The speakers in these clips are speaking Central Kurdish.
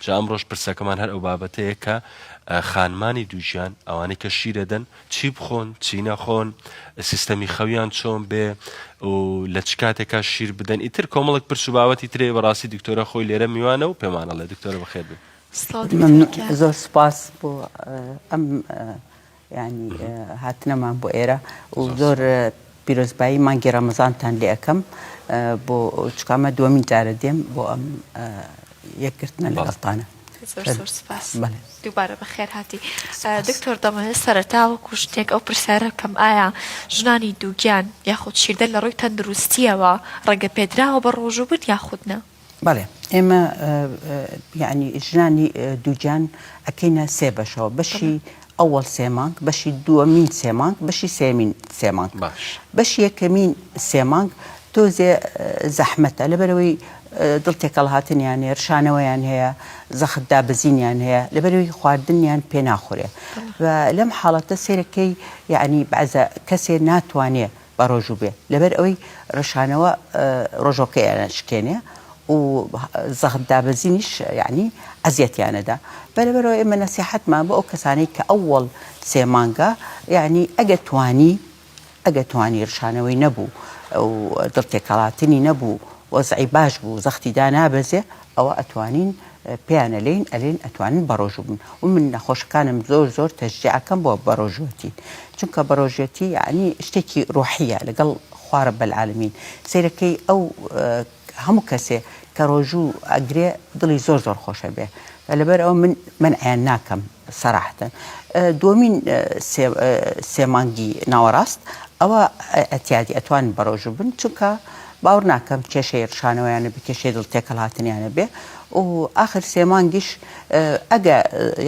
جا ئەمڕۆش پرسەکەمان هەر ئەو بابەتەیە کە خانمانی دووگیان ئەوانەی کە شیرەدەن چی بخۆن چی نەخۆن سیستەمی خەویان چۆن بێ و لە چ کاتێکا شیر بدەن ئیتر کۆمەڵک پرس و باوەتی ترێ بەڕاستی دکتۆرە خۆی لێرە میوانە و پێمانەڵێ دکتۆرە بەخێر بێ. سڵاو دکتۆر گیان. زۆر سوپاس بۆ ئەم یانی هاتنەمان بۆ ئێرە و زۆر پیرۆزبایی مانگی ڕەمەزانتان لێ ئەکەم بۆ چونکە ئەمە دووەمین جارە دێم بۆ ئەم یەکگرتنە لەگەڵتانە. زۆر زۆر سوپاس. دووبارە بەخێر هاتی. دکتۆر دەمەوێت سەرەتا وەکو ژنێک ئەو پرسیارە بکەم ئایا ژنانی دووگیان یاخود شیردەر لە ڕووی تەندروستییەوە ڕێگە پێدراوە بە ڕۆژوو بن یاخود نا؟ بەڵێ ئێمە یەعنی ژنانی دووگیان ئەکەینە سێ بەشەوە بەشی ئەوەڵ سێ مانگ بەشی دووەمین سێ مانگ بەشی سێمین سێ مانگ باش بەشی یەکەمین سێ مانگ تۆزێ زەحمەتە لەبەرەوەی دڵ تێکەڵهاتنیان هەیە ڕشانەوەیان هەیە زەخت دابەزینیان هەیە لەبەرەوەی خواردنیان پێ ناخورێ و لەم حاڵەتە سێرەکەی یەعنی بەعزە کەسێ ناتوانێ بەڕۆژوو بێ لەبەر ئەوەی ڕشانەوە ڕۆژۆکەیان ئەشکێنێ و زەخت دابەزینیش یەعنی ئەزیەتیانەدا بەرەبەرەوە ئێمە نەسیحەتمان بۆ ئەو کەسانەی کە ئەوەڵ سێ مانگە یەعنی ئەگە توانی ئەگە توانی ڕشانەوەی نەبوو و دڵ تێکەڵاتنی نەبوو وەزعی باش بوو زەختی دانابەزێ ئەوە ئەتوانین پێیان ئەلێین ئەلێن ئەتوانن بەڕۆژوو بن و من نەخۆشەکانم زۆر زۆر تەشجیع ئەکەم بۆ بەڕۆژووەتی چونکە بەڕۆژێتی یەعنی شتێکی ڕۆحیە لەگەڵ خوا رب العالمین سەیرەکەی ئەو هەموو کەسێ کە ڕۆژوو ئەگرێ دڵی زۆر زۆر خۆشە بێ لەبەر ئەوە من مەنعیان ناکەم سەراحەتەن دووەمین سێ مانگی ناوەڕاست ئەوە ئەتیادی ئەتوان بەڕۆژوو بن چونکە باوەڕ ناکەم کێشەی ڕشانەوەیان نەبێ کێشەی دڵ تێکەڵ هاتنیان نەبێ و ئاخر سێ مانگیش ئەگە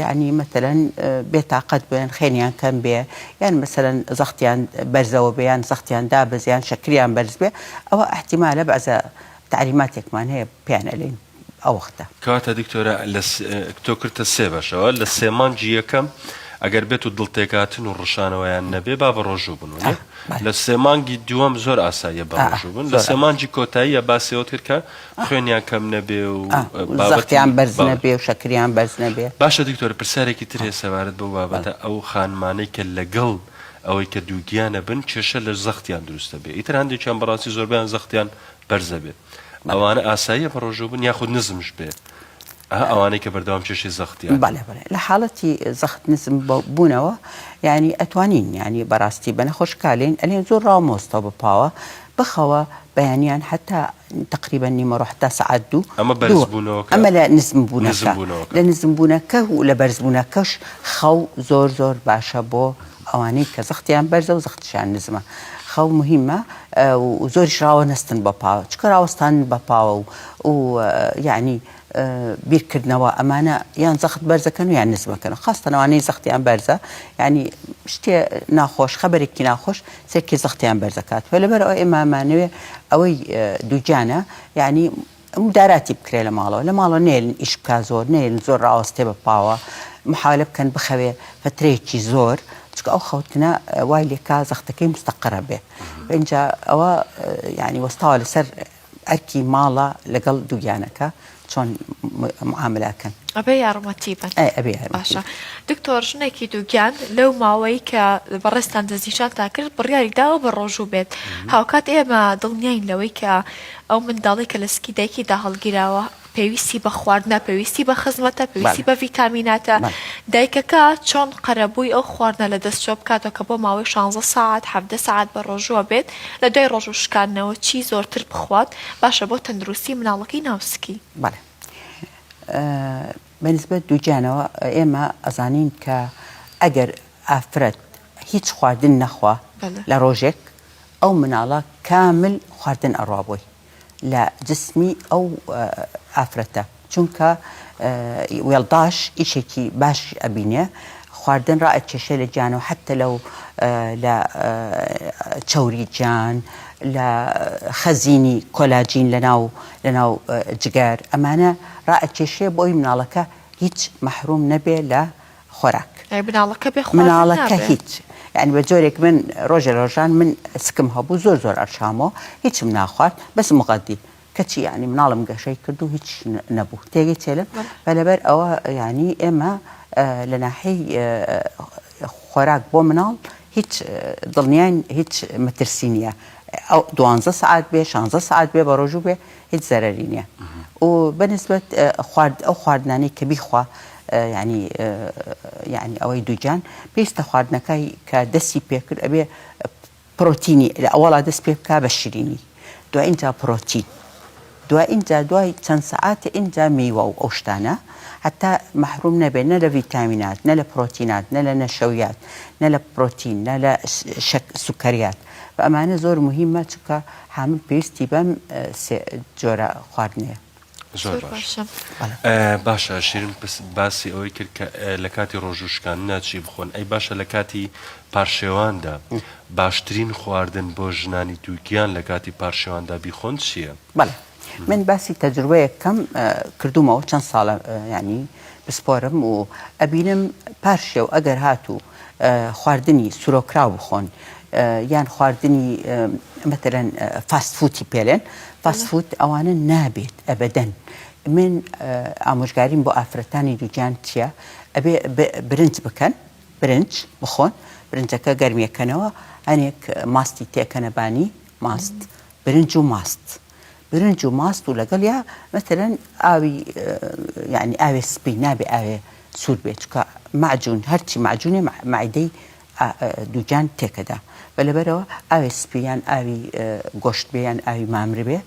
یعنی مەتەلەن بێتاقەت بن خوێنیان کەم بێ یان مەسەلەن زەختیان بەرزەوە بێ یان زەختیان دابەزێ یان شەکریان بەرز بێ ئەوە ئیحتیمالە بەعزە تەعلیماتێکمان هەیە پێیان ئەلێین ئەو وەختە. کەواتە دکتۆرە لە تۆ کردتە سێ بەشەوە لە سێ مانگی یەکەم ئەگەر بێت و دڵ تێکهاتن و ڕشانەوەیان نەبێ با بە ڕۆژوو بن وەنیە؟ لە سێ مانگی دووەم زۆر ئاساییە بە ڕۆژوو بن لە سێ مانگی کۆتاییە باسی ئەوەت کرد کە خوێنیان کەم نەبێ و بابەتی زەختیان بەرز نەبێ و شەکریان بەرز نەبێ. باشە دکتۆر پرسیارێکی تر هەیە سەبارەت بەو بابەتە ئەو خانمانەی کە لەگەڵ ئەوەی کە دووگیانە بن کێشە لە زەختیان دروست دەبێ ئیتر هەندێکیان بەڕاستی زۆربەیان زەختیان بەرزە بێ ئەوانە ئاساییە بە ڕۆژوو بن یاخود نزمش بێ ئەها ئەوانەی کە بەردەوام کێشەی زەختیان هەیە. بەڵێ بەڵێ لە حاڵەتی زەخت نزم بوونەوە یانی ئەتوانین یانی بەڕاستی بە نەخۆش کالین ئەلێن زۆر ڕاومۆستەوە بە پاوە بخەوە بەیانیان حتا تقریبا نیمەڕۆ حتا سەعات دوو ئەمە بەرز بوونەوەکە ئەمە لە نزم بوونەکە لە نزم بوونەکە و لە بەرز بوونەکەش خەو زۆر زۆر باشە بۆ ئەوانەی کە زەختیان بەرزە و زەختیشیان نزمە خەو مهمە و زۆریش ڕاوەنەستن بە پاوە چونکە ڕاوەستان بە پاوە و و یعنی بیرکردنەوە ئەمانە یان زەخت بەرزەکەن و یان نزمەکەن خاستەن ئەوانەی زەختیان بەرزە یعنی شتێ ناخۆش خەبەرێکی ناخۆش سێکی زەختیان بەرزەکات و لەبەر ئەوە ئێمە ئەمانەوێ ئەوەی دووگیانە یعنی مداراتی بکرێ لە ماڵەوە لە ماڵەوە نێلن ئیش بکا زۆر نێلن زۆر ڕاوەستێ بە پاوە محاولە بکەن بخەوێ فترەیەکی زۆر چونکە ئەو خەوتنە وای لێکا زەختەکەی مستەقڕە بێ ئینجا ئەوە یعنی وەستاوە لەسەر ئەرکی ماڵە لەگەڵ دووگیانەکە چۆن معاملە ئەکەن. ئەبێ یارمەتی بەن. ئەی ئەبێ یارمەتی باشە دکتۆر ژنێکی دووگیان لەو ماوەی کە بەڕێزتان دەستنیشانتان کرد بڕیاری داوە بە ڕۆژوو بێت هاوکات ئێمە دڵنیاین لەوەی کە ئەو منداڵەی کە لە سکی دایکیدا هەڵگیراوە پێویستی بە خواردنە پێویستی بە خزمەتە پێویستی بە ڤیتامیناتە دایکەکە چۆن قەرەبووی ئەو خواردنە لە دەست چۆ بکاتەوە کە بۆ ماوەی شانزە سەعات حەڤدە سەعات بە ڕۆژووە بێت لە دوای ڕۆژوو شکاندنەوە چی زۆرتر بخوات باشە بۆ تەندروستی مناڵەکەی ناو سکی؟ بەڵێ بە نسبەت دووگیانەوە ئێمە ئەزانین کە ئەگەر ئافرەت هیچ خواردن نەخوا لە ڕۆژێک ئەو مناڵە کامل خواردن ئەڕوا بۆی لە جسمی ئەو ئافرەتە چونکە وێڵداش ئیشێکی باش ئەبینێ خواردن ڕائەکێشێ لە گیانەوە حەتە لەو لە چەوری گیان لە خەزینی کۆلاجین لە ناو لە ناو جگەر ئەمانە ڕائەکێشێ بۆی مناڵەکە هیچ مەحروم نەبێ لە خۆراک. ئەی مناڵەکە بێ خواردن مناڵەکە نابێ؟ هیچ یانی بە جۆرێک من ڕۆژێ ڕۆژان من سکم هەبوو زۆر زۆر ئەرشامەوە هیچم ناخوارد بەس مغەدی. کەچی یانی مناڵم گەشەی کرد و هیچ نەبوو تێگەی چێلم بە لەبەر ئەوە یانی ئێمە لە ناحەی خۆراک بۆ مناڵ هیچ دڵنیاین هیچ مەترسی نییە ئەو دوانزە سەعات بێ شانزە سەعات بێ بە ڕۆژوو بێ هیچ زەرەری نییە و بەنسبەت خوارد ئەو خواردنانەی کە بیخوا یعنی یعنی ئەوەی دووگیان پێویستە خواردنەکەی کە دەستی پێکرد ئەبێ پرۆتینی لە ئەوەڵا دەست پێ بکا بە شیرینی دوای ئینجا پرۆتین دوای ئینجا دوای چەند سەعاتێ ئینجا میوە و ئەو شتانە هەتا مەحروم نەبێت نە لە ڤیتامینات نە لە پرۆتینات نە لە نەشەویات نە لە پرۆتین نە لە شەک سوکەریات و ئەمانە زۆر موهیمە چونکە حامل پێویستی بەم سێ جۆرە خواردنەیە. زۆر باشە باشە شیرین باسی ئەوەی کرد کە لە کاتی ڕۆژوو شکاندنا چی بخۆن ئەی باشە لە کاتی پارشێواندا باشترین خواردن بۆ ژنانی دووگیان لە کاتی پارشێواندا بیخۆن چییە؟ بەڵێ من باسی تەجروبەیەک کەم کردومەوە چەند ساڵە ینی پسپۆرم و ئەبینم پارشێو ئەگەر هاتوو خواردنی سورۆکراو بخۆن یان خواردنی مەتەلەن fast food ی پێلێن fast food ئەوانە نابێت ئەبەدەن من ئامۆژگاریم بۆ ئافرەتانی دووگیان چییە ئەبێ برنج بکەن برنج بخۆن برنجەکە گەرمیەکەنەوە هەنێک ماستی تێکەنە بانی ماست برنج و ماست برنج و ماست و لەگەڵیا مەسەلەن ئاوی یعنی ئاوێ سپی نابێ ئاوێ سوور بێت چونکە مەعجون هەرچی مەعجونێ مەعیدەی دووگیان تێکەدا بە لەبەرەوە ئاوێ سپی یان ئاوی گۆشت بێ یان ئاوی مامر بێ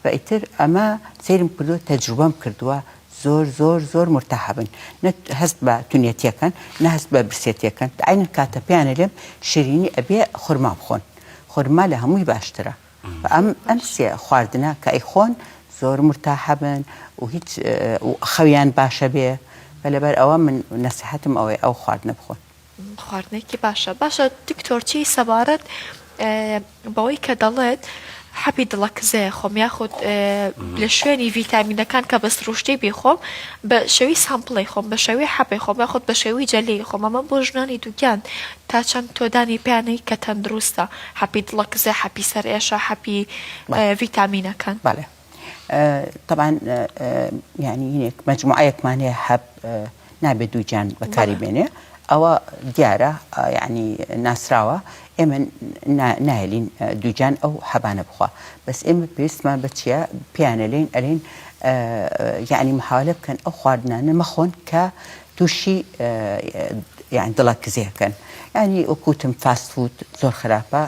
بە ئیتر ئەمە سەیرم کردووە تەجروبەم کردووە زۆر زۆر زۆر مرتاحە بن نە هەست بە تونێتیەکەن نە هەست بە برسێتیەکەن عینەن کاتە پێیانە لێم شیرینی ئەبێ خورما بخۆن خورما لە هەمووی باشترە ئەم ئەم سێ خواردنە کە ئەیخۆن زۆر مورتاحە بن و هیچ خەویان باشە بێ بە لەبەر ئەوە من نەسیحەتم ئەوەیە ئەو خواردنە بخۆن. خواردنێکی باشە باشە دکتۆر چی سەبارەت بەوەی کە دەڵێت حەبی دڵە کزەیە خۆم یاخود لە شوێنی ڤیتامینەکان کە بە سروشتی بیخۆم بە شێوی sample ی خۆم بە شێوی حەبی خۆم یاخود بە شێوی جەلی خۆم ئەمە بۆ ژنانی دووگیان تا چەند تۆ دانی پێیانەی کە تەندروستە حەپی دڵەکزێ حەپی سەرئێشە حەپی ڤیتامینەکان. بەڵێ تەبعەن یانی هینێک مەجموعەیەکمان هەیە حەب نابێت دووگیان بەکاری بێنێ ئەوە دیارە یعنی ناسراوە ئێمە نایلین دووگیان ئەو حەبانە بخوا بەس ئێمە پێویستمان بە چییە پیانە لێن ئەلێن یعنی محاولە بکەن ئەو خواردنانە مەخۆن کە تووشی یان دڵە کزێکەن یانی وەک وتم fast food زۆر خراپە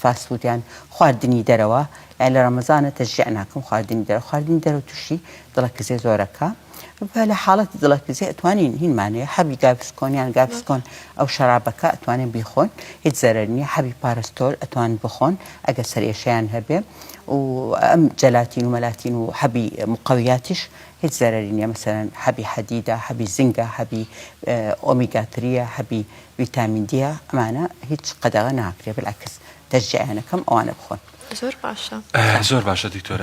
fast food یان خواردنی دەرەوە یان لە ڕەمەزانە تەشجیع ناکەم خواردنی دەرەوە خواردنی دەرەوە تووشی دڵە کزێ زۆرەکە و لە حاڵەتی دڵە کزێ ئەتوانین هینمانەیە حەبی گاڤسکۆن یان گاڤسکۆن ئەو شەرابەکە ئەتوانین بیخۆن هیچ زەرەر نییە حەبی پارستۆل ئەتوان بخۆن ئەگەر سەرئێشەیان هەبێ و ئەم جەلاتین و مەلاتین و حەبی مقەویاتیش هیچ زەرەری نیە مەسەلەن حەبی حەدیدە حەبی زنگە حەبی ئۆمیگا تریە حەبی ڤیتامین دیە ئەمانە هیچ قەدەغە ناکرێ بالعکس تەشجیعیان ئەکەم ئەوانە بخۆن. زۆر باشە. زۆر باشە دکتۆر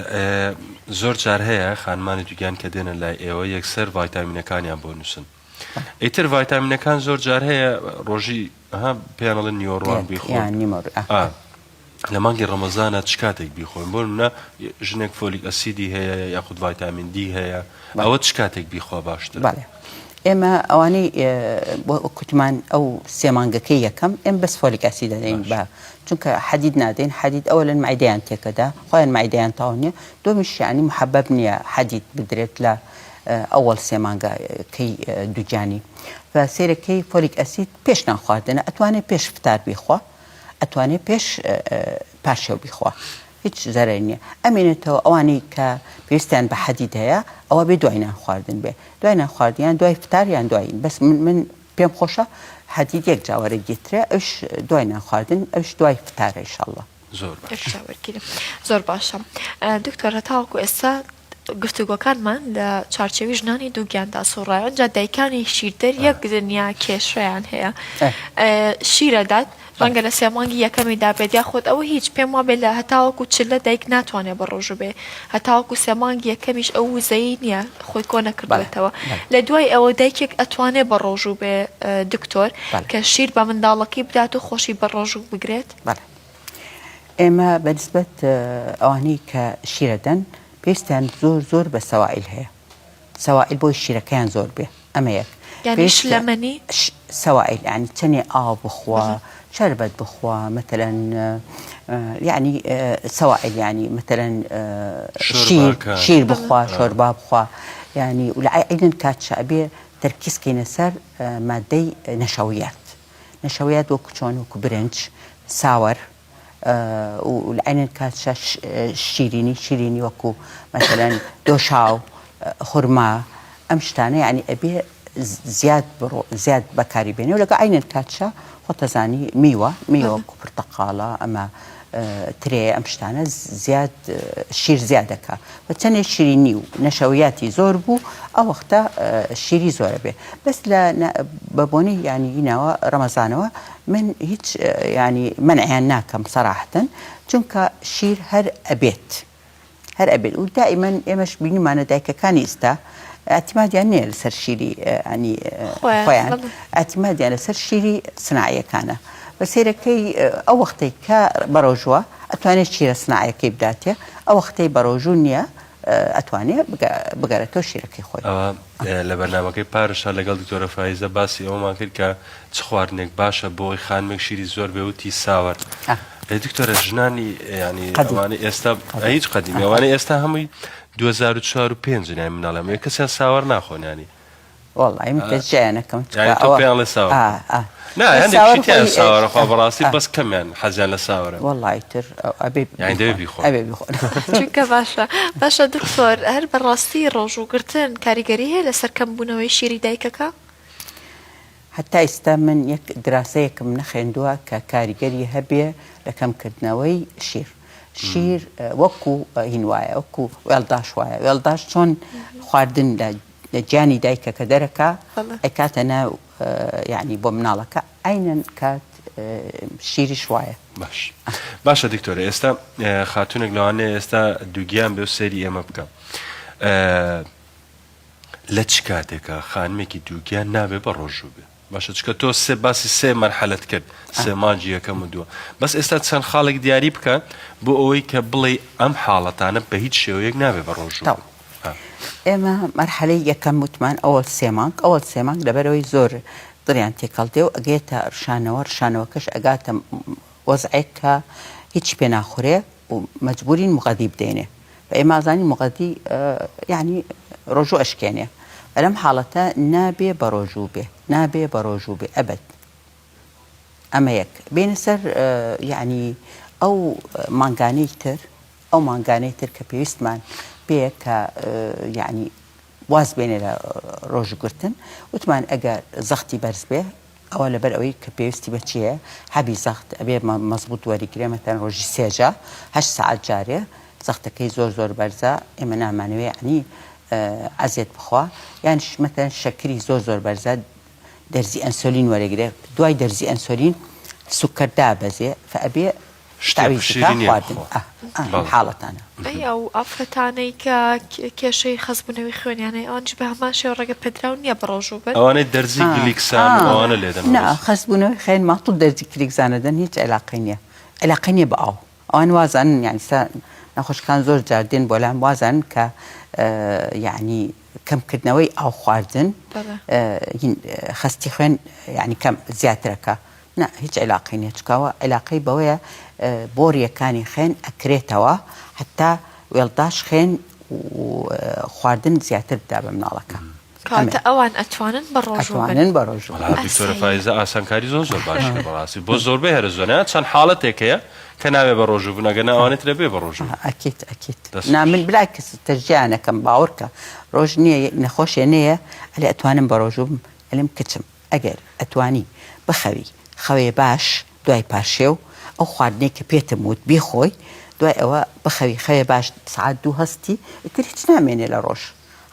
زۆر جار هەیە خانمانی دوگیان کە دێنە لای ئێوە یەکسەر ڤایتامینەکانیان بۆ نووسن ئیتر ڤایتامینەکان زۆر جار هەیە ڕۆژی ها پێیان ئەڵێن نیوەڕوان بیخۆن لە مانگی ڕەمەزانە چ کاتێک بیخۆین بۆ نمونە ژنێک folic acid ی هەیە یاخود ڤایتامین دی هەیە ئەوە چ کاتێک بیخوا باشتر؟ بەڵێ ئێمە ئەوانەی کوتمان ئەو سێ مانگەکەی یەکەم ئێم بەس folic acid دەدەین بە چونکە حەدید نادەین حەدید ئەوە لەن مەعیدەیان تێکەدا خۆیان مەعیدەیان تەواو نییە دومیش یعنی محەبەب نییە حەدید بدرێت لە ئەوەڵ سێ مانگەکەی دووگیانی و سێرەکەی folic acid پێش نان خواردنە ئەتوانێت پێش فتار بیخوا ئەتوانێ پێش پارشێو بیخوا هیچ زەرەری نیە ئەمێنێتەوە ئەوانەی کە پێویستیان بە حەدید هەیە ئەوە بێ دوای نان خواردن بێ دوای نان خواردن یان دوای فتار یان دوای بەس من من پێم خۆشە حەدید یەک جا وەرەگیرترێ ئەوش دوای نان خواردن ئەوش دوای فتارە ئیشەڵڵا. زۆر باش. یەک جا وەرگیرێ زۆر باشە دکتۆر هەتاوەکو ئێستا گفتوگۆکانمان لە چوارچێوی ژنانی دووگیاندا سوڕایەوە، ئینجا دایکانی شیردەر یەک دنیا کێشەیان هەیە، شیرەدات ڕەنگە لە سێ مانگی یەکەمیدا بێت یاخود ئەوە هیچ پێم وابێت لە هەتاوەکو چلە دایک ناتوانێت بە ڕۆژوو بێ هەتاوەکو سێ مانگی یەکەمیش ئەو وزەی نییە خۆی کۆ نەکردوێتەوە لە دوای ئەوە دایکێک ئەتوانێ بە ڕۆژوو بێ دکتۆر کە شیر بە منداڵەکەی بدات و خۆشی بە ڕۆژوو بگرێت؟ ئێمە بەنسبەت ئەوانەی کە شیرەدەن. پێویستیان زۆر زۆر بە سەوائیل هەیە سەوائیل بۆی شیرەکەیان زۆر بێ ئەمە یەک یانی پێویستیان شلەمەنی؟ ش سەوائیل یانی چەنێ ئاو بخوا شەربەت بخوا مەتەلەن یانی سەوائیل یانی مەتەلەن شیر شۆرباکان شیر بخوا بەڵێ. شۆربا بخوا یانی و لە عەینن کاتشا ئەبێ تەرکیز کەینە سەر مادەی نەشەویات نەشەویات وەکو چۆن وەکو برنج ساوەر و لە عەینن کاتشا شیرینی شیرینی وەکو مەسەلەن دۆشاو خورما ئەم شتانە یانی ئەبێ زیاد بڕۆ زیاد بەکاری بێنێ و لەگە عەینن کاتشا خۆتەزانی میوە میوە وەکو پرتەقاڵە ئەمە ترێ ئەم شتانە زیاد شیر زیاد دەکا و چەندێ شیرینی و نەشەویاتی زۆر بوو ئەو وەختە شیری زۆرە بێ بەس لە بە بۆنەی یانی هینەوە ڕەمەزانەوە من هیچ یانی مەنعیان ناکەم سەراحەتەن چونکە شیر هەر ئەبێت هەر ئەبێت و دائیمەن ئێمەش بینیمانە دایکەکانی ئیستا ئیعتیمادیان نییە لەسەر شیری ینی خۆیان ئیعتیمادیان لەسەر شیری سناعیەکانە بە سەیرەکەی ئەو وەختەی کە بەڕۆژوە ئەتوانێت شیرە سناعیەکەی بداتێ ئەو وەختەی بەڕۆژوو نییە ئەتوانێ بگەرێتەوە شیرەکەی خۆی. ئەوە لە بەرنامەکەی پارشا لەگەڵ دکتۆرە فایزە باسی ئەوەمان کرد کە چ خواردنێک باشە بۆ ئەوەی خانمێک شیری زۆر بێ وتی ساوەر ئەی دکتۆرە ژنانی ینی ئەوانەی ئێستا هیچ قەدیمی ئەوانەی ئێستا هەمووی 2004 و 5 نای مناڵم یە کەسیان ساوەر ناخۆن ینی وەڵی من تەشجیعیان ئەکەم چونکە یانی تۆ ئەوە پێیان ڵێ ساوەر ئا ئا نا بەس هەندێک ساوەر شتیان خۆی ساوەرە خوا ئا بەڕاستی ئا بەس کەمیان حەزیان لە ساوەرە وەڵی تر ئەبێ یانی دەبێ بیخۆن بیخۆن ئەبێ بیخۆن چونکە باشە باشە دکتۆر هەر بەڕاستی ڕۆژووگرتن کاریگەری هەیە لەسەر کەمبوونەوەی شیری دایکەکە؟ هەتا ئیستا من یەک دراسەیەکم نەخێندووە کە کاریگەری هەبێ لە کەمکردنەوەی شیر شیر وەکو هین وایە وەکو وێڵداش وایە وێڵداش چۆن خواردن لە لە گیانی دایکەکە دەرەکا ئەیکاتە ناو یانی بۆ مناڵەکە عەینەن کات شیریش وایە. باش باشە دکتۆرە ئێستا خاتونێک لەوانەیە ئێستا دووگیان بێ و سەیری ئێمە بکە لە چ کاتێکە خانمێکی دووگیان نابێ بە ڕۆژوو بێ باشە چکە تۆ سێ باسی سێ مەرحەلەت کرد سێ مانگی یەکەم و دووە بەس ئێستا چەند خاڵێک دیاری بکە بۆ ئەوەی کە بڵێ ئەم حاڵەتانە بە هیچ شێوەیەک نابێ بە ڕۆژوو تەواو ئێمە مەرحەلەی یەکەم وتمان ئەوەل سێ مانگ ئەوەل سێ مانگ لەبەرەوەی زۆر دڵیان تێکەڵ دێ و ئەگێتە ڕشانەوە ڕشانەوەکەش ئەگاتە وەزعێک کە هیچ پێ ناخورێ و مەجبورین مغەدی بدەینێ بە ئێمە ئازانین مغەدی یعنی ڕۆژوو ئەشکێنێ لەم حاڵەتە نابێ بە ڕۆژوو بێ نابێ بە ڕۆژوو بێ ئەبەد ئەمە یەک بێنە سەر یعنی ئەو مانگانەی تر ئەو مانگانەی تر کە پێویستمان پێیە کە یعنی واز بێنێ لە ڕۆژوگرتن وتمان ئەگەر زەختی بەرز بێ ئەوە لەبەر ئەوەی کە پێویستی بە چیە حەبی زەخت ئەبێ مەزبوط وەریگرێ مەتەن ڕۆژی سێجا هەشت سەعات جارێ زەختەکەی زۆر زۆر بەرزە ئێمە نامانەوێ یعنی ئەزیەت بخوا یانیش مەتەن شەکری زۆر زۆر بەرزە دەرزی ئەنسۆلین وەرەگرێ دوای دەرزی ئەنسۆلین سوکەر دابەزێ فەئەبێ شتێک تەعویز بکا شیرینیە خواردن بخوا ئا ئا ئەم بەڵێ. حاڵەتانە. ئەی ئەو ئافرەتانەی کە کێشەی خەستبوونەوەی خوێنیان هەیە ئەوانیش بە هەمان شێوە ڕێگە پێدراو نییە بەڕۆژوو بن؟ ئەوانەی دەرزی ئا گلیکسان و ئا ئەوانە لێدەن نا مەبەست. خەستبوونەوەی خوێن ماتوڵ دەرزی کلیکزان ئەدەن هیچ عیلاقەی نییە عیلاقەی نییە بە ئاو ئەوان وازانن یانی سا نەخۆشەکان زۆر جار دێن بۆ لام وازانن کە یانی کەمکردنەوەی ئاو خواردن بەڵێ. خەستی خوێن یانی کەم زیاترەکا نا هیچ عیلاقەی نیە چونکە ئەوە عیلاقەی بەوەیە بۆریەکانی خوێن ئەکرێتەوە هەتا وێڵداش خوێن و خواردن زیاتر بدا بە مناڵەکە. کەواتە ئەوان ئەتوانن بە ڕۆژوو بن. ئەتوانن بە ڕۆژوو بن. وەڵا دکتۆرە فایزە ئاسانکاری زۆر زۆر باشە بەڕاستی بۆ زۆربەی هەرە زۆر نا چەند حاڵەتێک هەیە کە نابێ بە ڕۆژوو بن ئەگەر نا ئەوانەی تر ئەبێ بە ڕۆژوو بن. ئەکید ئەکید دەست نا خۆش. من بلعکس تەشجیعیان ئەکەم باوەڕکە ڕۆژ نییە نەخۆشێ نەیە ئەلێ ئەتوانم بە ڕۆژوو بم ئەلێم کچم ئەگەر ئەتوانی بخەوی خەوێ باش دوای پارشێو ئەو خواردنەی کە پێتم وت بیخۆی دوای ئەوە بخەوی خەوێ باش سەعات دوو هەستی ئیتر هیچ نامێنێ لە ڕۆژ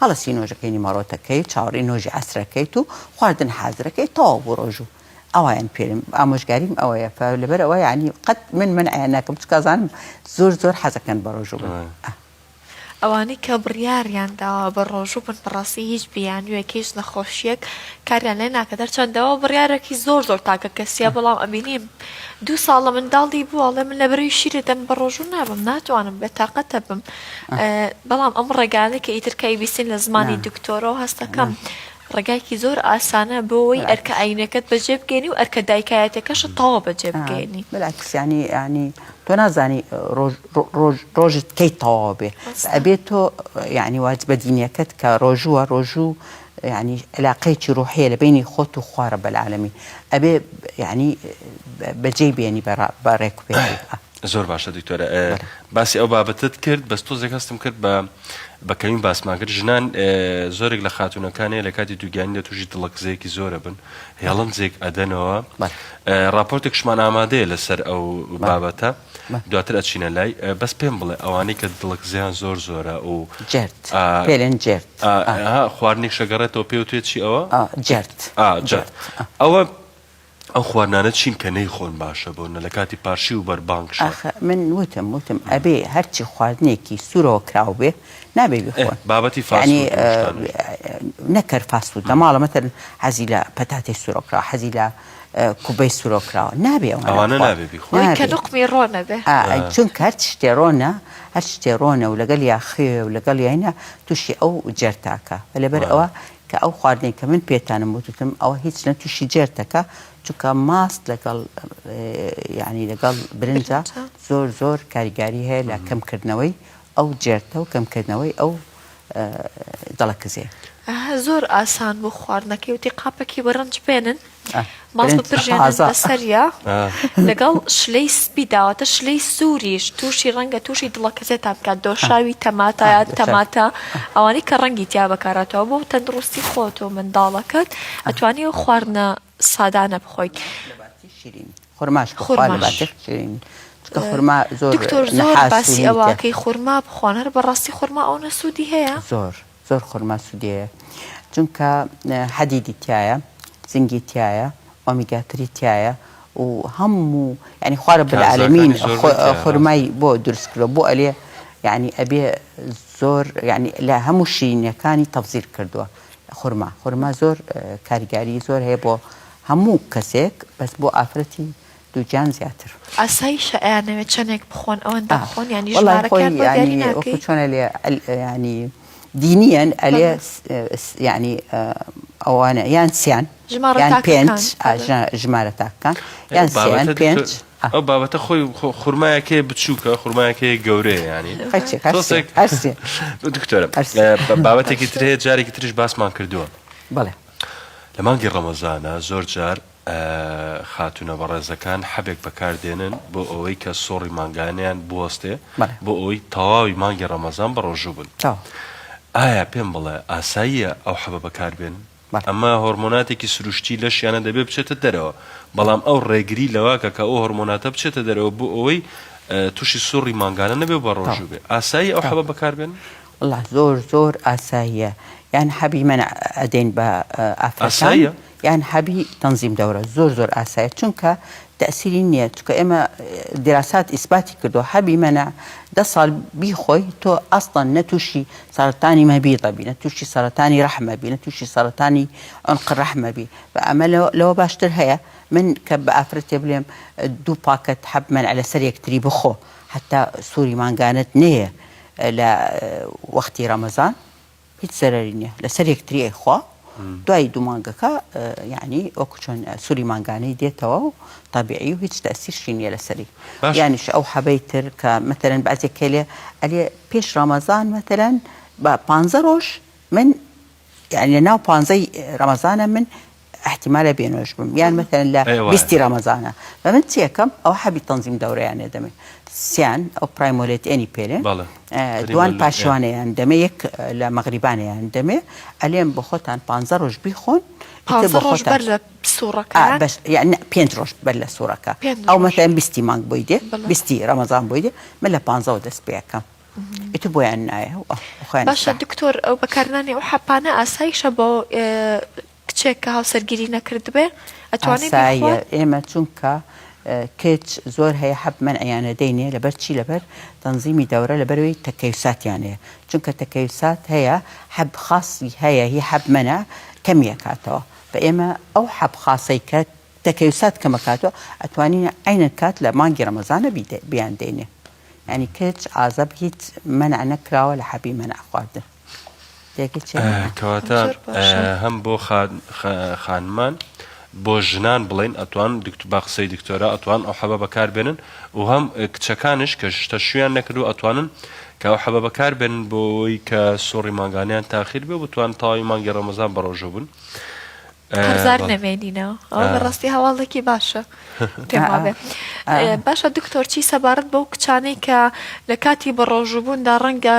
هەڵەسی نۆژەکەی نیمەڕۆتەکەی چاوەڕێی نۆژی عەسرەکەیت و خواردن حازرەکەی تەواو بوو ڕۆژوو ئەوایان پێرم ئامۆژگاریم ئەوەیە فە لەبەر ئەوە یانی قەت من مەنعیان ناکەم چونکە ئەزانم زۆر زۆر حەزەکەن بەڕۆژوو بن. ئەوانەی کە بڕیاریان داوە بە ڕۆژوو بن بەڕاستی هیچ بیانوویەک هیچ نەخۆشیەک کاریان لێ ناکات هەرچەندە ئەوە بڕیارێکی زۆر زۆر تاکە کەسیە بەڵام ئەبینیم دوو ساڵە منداڵی بووە ئەڵێ من لەبەرەوەی شیرە دەم بە ڕۆژوو نابم ناتوانم بێتاقەتە بم بەڵام ئەم ڕێگانە کە ئیتر کە ئەیبیستین لە زمانی دکتۆرەوە هەستەکەم ڕێگایەکی زۆر ئاسانە بۆ ئەوەی ئەرکە ئاینەکەت بەجێ بگەێنی و ئەرکە دایکایەتەکەشت تەواو بەجێ بگەێنی. بالعکس یانی یانی تۆ نازانی ڕۆژ ڕۆژ ڕۆژت کەی تەواو بێ ئەبێ تۆ یانی واجبە دینیەکەت کە ڕۆژووە ڕۆژوو یانی علاقەیەکی ڕوحیە لە بینی خۆت و خوا رب العالمین ئەبێ یانی بەجێی بێنی بە ڕێک و پێکی. زۆر باشە دکتۆرە باسی ئەو بابەتت کرد بەس تۆزێک هەستم کرد بە بە کەمی باسمان کرد ژنان زۆرێک لە خاتونەکان هەیە لە کاتی دووگیانیدا تووشی دڵەکزەیەکی زۆرە بن هێڵنجێک ئەدەنەوە ڕاپۆرتێکشمان ئامادەیە لەسەر ئەو بابەتە دواتر ئەچینە لای بەس پێم بڵێ ئەوانەی کە دڵەکزیان زۆر زۆرە و جرد پێلێن جرد خواردنێک شەگەڕێتەوە پێ وترێت چی ئەوە جرد جرد ئەوە ئەو خواردنانە چین کە نەیخۆن باشە بۆ نە لە کاتی پارشیو و بەربانگ شە. ئاخ من وتم وتم ئەبێ هەرچی خواردنێکی سورەوە کراو بێ نابێ بیخۆن بابەتی فاست یانی فود و شتانەش. نەک هەر فاست فود لە ماڵە مەتەلەن حەزی لە پەتاتەی سورەوە کراوە حەزی لە کوبەی سورەوە کراوە نابێ ئەوانە ئەوانە بخوا نابێ بیخۆن. ئەوەی کە نابێ نوقمی ڕۆنە بێ. ئا چونکە هەرچ شتێ ڕۆنە هەرچ شتێ ڕۆنە و لەگەڵیا خوێ و لەگەڵیاینە توشی ئەو جەرتاکە لەبەر ئەوە کە ئەو خواردنەی کە من پێتانم وتوتم ئەوە هیچ نە توشی جەرتەکە چونکە ماست لەگەڵ یعنی لەگەڵ برنجە زۆر زۆر کاریگاری هەیە لە کەمکردنەوەی ئەو جەرتە و کەمکردنەوەی ئەو دڵەکزێ. زۆر ئاسان بوو خواردنەکەی وتی قاپەکی برنج بێنن ماست بپرژێنن بەسەریا لەگەڵ شلەی سپی داوەتە شلەی سووریش تووشی ڕەنگە تووشی دڵەکزێتان بکات دۆشاوی تەماتە یا تەماتە ئەوانەی کە ڕەنگی تیا بەکارهاتووە بۆ تەندروستی خۆت و منداڵەکەت ئەتوانی ئەو خواردنە سادانە بخۆیت. خورماش بخوا لە باتی شیرینی چونکە خورما زۆر دکتۆر زۆر باسی ئەوەکەی خورما بخۆن هەر بەڕاستی خورما ئەونە سوودی هەیە؟ زۆر زۆر خورما سوودی هەیە چونکە حەدیدی تایە زنگی تایە omega three تایە و هەموو یعنی خوا رب العالمین خورمای بۆ دروست کردوە بۆ ئەلێ یعنی ئەبێ زۆر یعنی لە هەموو شیرینیەکانی تەفزیل کردووە خورما خورما زۆر کاریگاری زۆر هەیە بۆ هەموو کەسێک بەس بۆ ئافرەتی دووگیان زیاتر. ئاساییشە ئەیانەوێت چەنێک بخۆن ئەوەندە بخۆن یانی ژمارەکەیان بۆ دیاری ناکەی؟ وەکو چۆن ئەلێ یانی دینیەن ئەلێ یانی ئەوانە یان سیان یان پێنج ژمارە تاکەکان یان سیان پێنج ئەو بابەتە خۆی خورمایەکەی بچووکە خورمایەکەی گەورەیە ینی دکتۆرە بابەتێکی ترێ جارێکی تریش باسمان کردووە بەڵێ لە مانگی ڕەمەزانە زۆر جار خاتوونە بەڕێزەکان حەبێک بەکار دێنن بۆ ئەوەی کە سوڕی مانگانەیان بوەستێ بۆ ئەوەی تەواوی مانگی ڕەمەزان بە ڕۆژوو بن. ئایا پێم بڵێ ئاساییە ئەو حەبە بەکار بێنن؟ ئەمە هۆرمۆناتێکی سروشتی لەشیانە دەبێ بچێتە دەرەوە بەڵام ئەو ڕێگری لەواکە کە ئەو هۆرمۆناتە بچێتە دەرەوە بۆ ئەوەی تووشی سوڕی مانگانە نەبێ و بە ڕۆژوو بێ. ئاساییە ئەو حەبە بەکار بێنن؟ وەڵا زۆر زۆر ئاساییە یان حەبی مەنع ئەدەین بە ئافرەتان یان حەبی تەنزیم دەورە زۆر زۆر ئاسایە چونکە تەئسیری نییە چونکە ئێمە دیراسات ئیسباتی کردووە حەبی مەنع دە ساڵ بیخۆی تۆ ئەسڵەن نە تووشی سەرەتانی مەبیض ئەبی نە تووشی سەرەتانی ڕەحم ئەبی نە تووشی سەرەتانی عنق ڕەحم ئەبی بە ئەمە لەوە باشتر هەیە من کە بە ئافرەتێ بلێم دوو پاکەت حەب مەنع لەسەر یەکتری بخۆ حتا سوری مانگانەت نەیە لە وەختی ڕەمەزان هیچ زەرەری نیە لەسەر یەکتری ئەیخوا دوای دوو مانگەکە یعنی وەکو چۆن سوری مانگانەی دێتەوە و تەبیعی و هیچ تەسیرشی نیە لەسەری یانیش ئەو حەبەی تر کە مەتەلەن بەعزێک کەلێ ئەلێ پێش ڕەمەزان مەتەلەن بە پانزە ڕۆژ من یعنی لە ناو پانزەی ڕەمەزانە من احتیمالە بێ نوێژ بم یان مەتەلەن لە بیستی ڕەمەزانە بە من چیەکەم ئەو حەبی تەنزیم دەورەیان دەمێ سیان ئەو پرایمۆلێت ئێنی پێلێ دوان پاشوانەیان دەمێ یەک لە مەغریبانیان دەمێ ئەلێم بۆ خۆتان پ ڕۆژ بیخۆن ڕۆژ بەر لە سوڕەکە پێنج ڕۆژ بەر لە سوڕەکە ئەو مەتەن بیستی مانگ بۆی دێ بیستی ڕەمەزان بۆی دێ من لە پانزەوە دەست پێەکەم ئیتر بۆیان نایە باشە دکتۆر ئەو بەکارنانی ئەو حەپانە ئاسایشە بۆ کچێک کە هاوسەرگیری نەکردبێ ئەتوانێ ئاساییە بیخوات؟ ئێمە چونکە. کچ زۆر هەیە حەب مەنعیانە دەینێ لەبەر چی لەبەر تەنزیمی دەورە لەبەرەوەی تەکەیوساتیان هەیە چونکە تەکەیوسات هەیە حەب خاصی هەیە هی حەب مەنع کەمیەکاتەوە بە ئێمە ئەو حەب خاصەی کە تەکەیوسات کەمەکاتەوە ئەتوانین عەینەن کات لە مانگی ڕەمەزانە بیان دەینێ یانی کچ عازەب هیچ مەنع نەکراوە لە حەبی مەنع خواردن. کەواتە هەم بۆ خانمان بۆ ژنان بڵین ئەتوان با قسەی دکتۆرە ئەتوان ئەو حەبە بەکار بێنن و هەم کچەکانش کە شتە شویان نەکردو ئەتوانن کە ئەو حەبە بەکار بێنن بۆی کە سوڕی مانگانیان تاخیر بێ بتوان تەواوی مانگی ڕەمەزان بەڕۆژوو بن. قەرزار نەمێنینەوە ئەوە بەڕاستی هەواڵێکی باشە پێم وابێ باشە دکتۆر چی سەبارەت بەو کچانەی کە لە کاتی بەڕۆژووبووندا ڕەنگە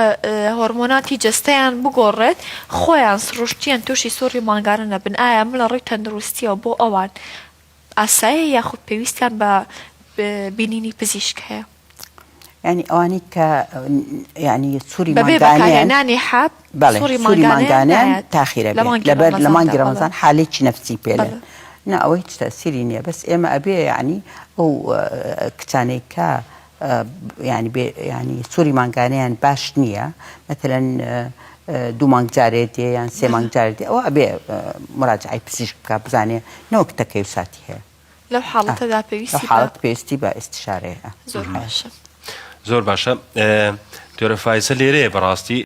هۆرمۆناتی جەستەیان بگۆڕێت خۆیان سروشتیان تووشی سوڕی مانگانە نەبن ئایا من لە ڕووی تەندروستیەوە بۆ ئەوان ئاسایە یاخود پێویستیان بە بینینی پزیشک هەیە؟ یانی ئەوانەی کە یانی سوری بەبێ مانگانەیان بەکارهێنانی حەب بەڵێ سوڕی سوری مانگانەیان مانگانەیان نایەت تاخیرە لە بێ مانگی لەبەر لە ڕەمەزاندا مانگی بەڵێ ڕەمەزان حالێکی نەفسی پێ لێن بەڵێ نا ئەوە هیچ تەسیری نییە بەس ئێمە ئەبێ یانی ئەو کچانەی کە یانی بێ یانی سوری مانگانەیان باش نییە مەتەلەن دوو مانگ جارێ دێ یان سێ بەڵێ مانگ جارێ دێ ئەوە ئەبێ مراجعەی پزیشک بکا بزانێ نەوەک تەکەیوساتی هەیە. لەو حاڵەتەدا لەو پێویستی بە. حاڵەت پێویستی بە ئیستشارەیە. زۆر باشە. زۆر باشە دکتۆرە فایزە لێرەیە بەڕاستی.